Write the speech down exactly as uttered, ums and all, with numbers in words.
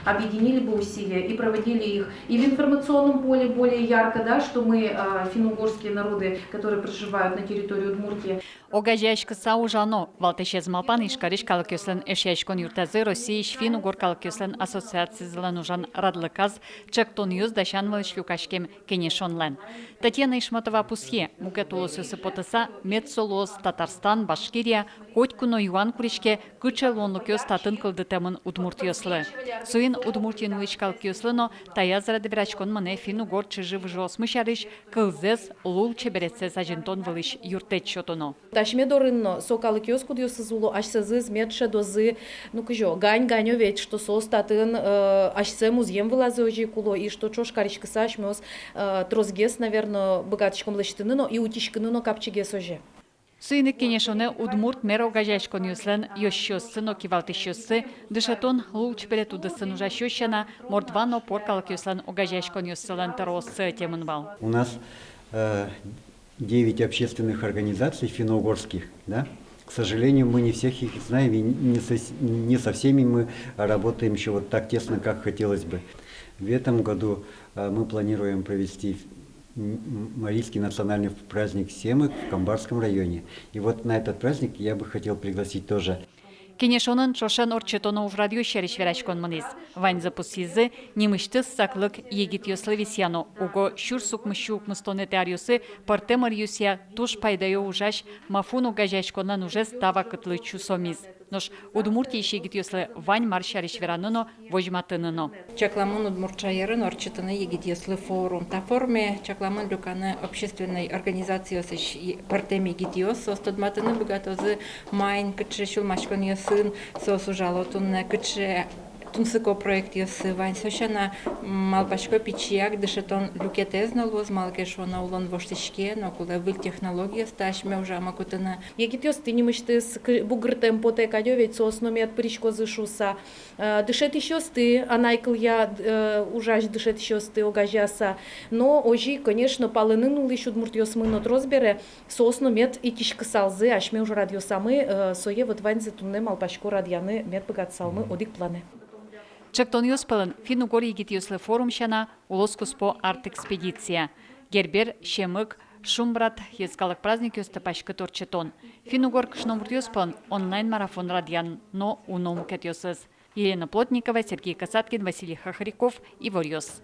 Объединили бы усилия и проводили их и в информационном поле более ярко, да, что мы, э, финно-угорские народы, которые проживают на территории Удмуртии. Огазеяськыса ужано — валтӥсез малпан Ижкарысь калыкъёслэн эшъяськон юртазы Россиысь финн-угор калыкъёслэн ассоциацизылэн ужан радлыказ ӵектонъёс дасян вылысь люкаськем кенешонлэн. Татьяна Ишматова пусъе: мукет улосъёсы потыса, мед со луоз Татарстан, Башкирия, котьку но юан куриське, кыӵе луонлыкъёс татын кылдытэмын удмуртъёслы. Соин Удмуртиын улӥсь калыкъёслы но таяз рады вераськон мынэ финн-угор чыжы-выжыосмы сярысь, кылзэс, лулчеберетсэс азинтон вылысь юрттэт сётоно. Асьме дорын но со калыкъёс, кудъёсыз уло, асьсэзыз мед шӧдозы, ну, кызьы, гань, ганё ведь, что соос татын, э, асьсэ музъем вылазы озьы ик уло, и что ӵош кариськыса асьмеос, э, тросгес, наверно, быгатӥськом лэсьтыны но и утиськыны но капчигес озьы. Соин ик кенешонэ удмурт мер огазеяськонъёслэн ёзчиоссы но кивалтӥсьёссы, дышетон, лулчеберет удысын ужасьёс сяна, мордва но пор калыкъёслэн огазеяськонъёссылэн тӧрооссы ӧтемын вал. У нас, э, девять общественных организаций финно-угорских, да? К сожалению, мы не всех их знаем, и не со, не со всеми мы работаем ещё вот так тесно, как хотелось бы. В этом году, э, мы планируем провести м, м, марийский национальный праздник Семык в Камбарском районе. И вот на этот праздник я бы хотел пригласить тоже. Кенешонын ӵошен ортчытоно ужрадъёс сярысь вераськон мынӥз. Ваньзы пусйизы, нимысьтыз саклык егитъёслы висъяно, уго сюрс укмыссю укмыстонэтӥ аръёсы пӧртэм ӧръёсъя туж пайдаё ужась МАФУН огазеяськонлэн ужез та вакытлы чусомиз. Нош Удмуртиысь егитъёслы вань мар сярысь вераны но, возьматыны но. Чакламын удмурт шаерын ортчытыны егитъёслы форум. Та форуме чакламын люканы общественной организациосысь е-, пӧртэм егитъёс, соос тодматыны быгатозы, маин, кыӵе сюлмаськонъёсын соос ужало туннэ, кыӵе тунсыко проектъёссы вань. Со сяна, м, малпасько, пичияк дышетон люкетэз но луоз, малы ке шуоно улон воштӥське но, кулэ выль технологиосты асьме ужамы кутыны. Егитъёсты нимысьтыз кы-, бугыртэм потэ кадь, ведь соос но мед пыриськозы шуыса. Э, дышетӥсьёсты, анай кылъя, э, ужась дышетӥсьёсты огазеяса. Но озьы, конечно, палэнын улӥсь удмуртъёсмы но трос бере, соос но мед итӥськысалзы асьме ужрадъёсамы, э, сое вот ваньзэ туннэ, малпасько, радъяны мед быгатысалмы одӥг планэ. Ӵектонъёс пӧлын финн-угор егитъёслы форум сяна, улоскуспо арт-экспедиция, Гербер, Семык, Шумбрат йӧскалык праздникъёсты паськыт ортчытон, финн-угор кышномуртъёс пӧлын онлайн-марафон радъян но уно мукетъёсыз. Елена Плотникова, Сергей Касаткин, Василий Хохряков, «Иворъёс».